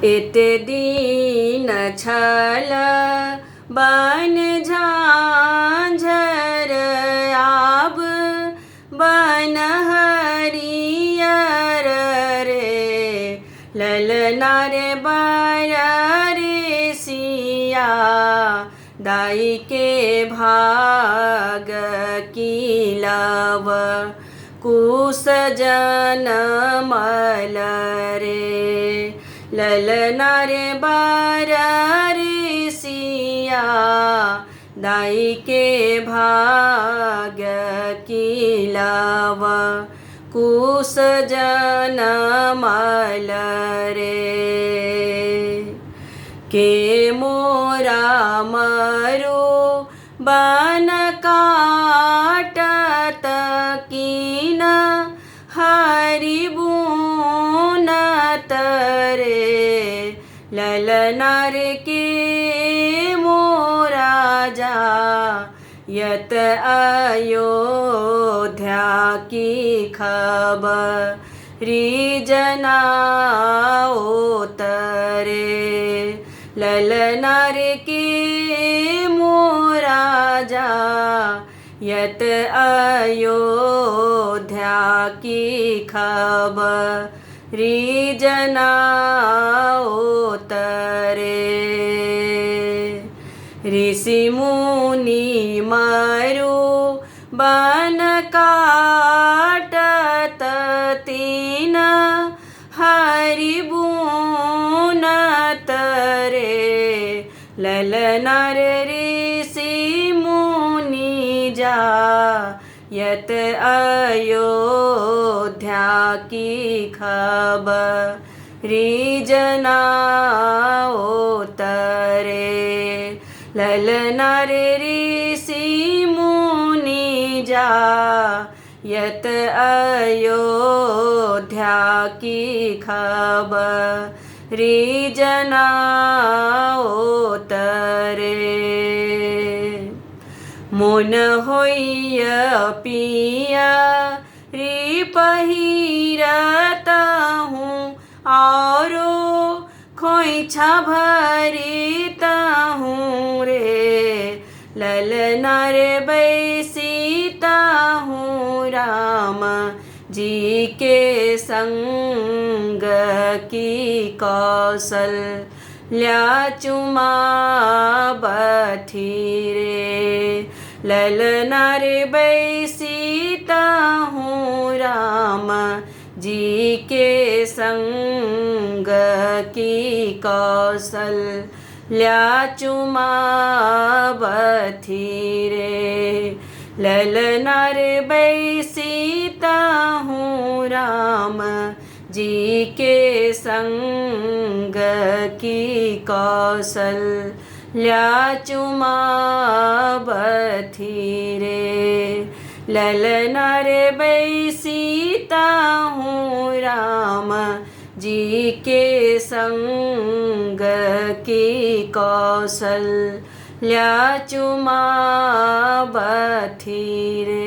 एते दिन छल बन झांझर आब बन हरियर रे। ललना रे बर रे सिया दाई के भाग की लव कुश जनमल रे। ललना रे बर रे सिया दाई के भाग की लव कुश जनमल रे। के मोरा मरु बन काटत कीन हरि बुनत रे। ललना रे के मोरा जा यत अयोध्या की खबरी जनाओत रे। ललना रे के मोरा जा यत अयोध्या की खबरी जनाओत रे। ऋषि मुनि मरु बन काटत तीन हरि बुनत रे। ललना रे ऋषि मुनि जा यत अयोध्या की खबरी जनाओत रे। ललना रे ऋषि मुनि जा यत अयोध्या की खबरी जनाओत रे। मोन होइय पिया री पहिरत हूँ औरो खोइछा भरित हूँ रे। ललना रे बैसीता हूँ राम जी के संग की कौशल ल्या चुमा बथी रे। ललना रे बैसीता हूँ राम जी के संग की कौशल ल्या चुमा बथी रे। ललना रे बैसीता हूँ राम जी के संग की कौशल ल्या चुमा बथी रे। ललना रे बैसीता हूँ राम जी के संग की कौशल ल्या चुमा बथी रे।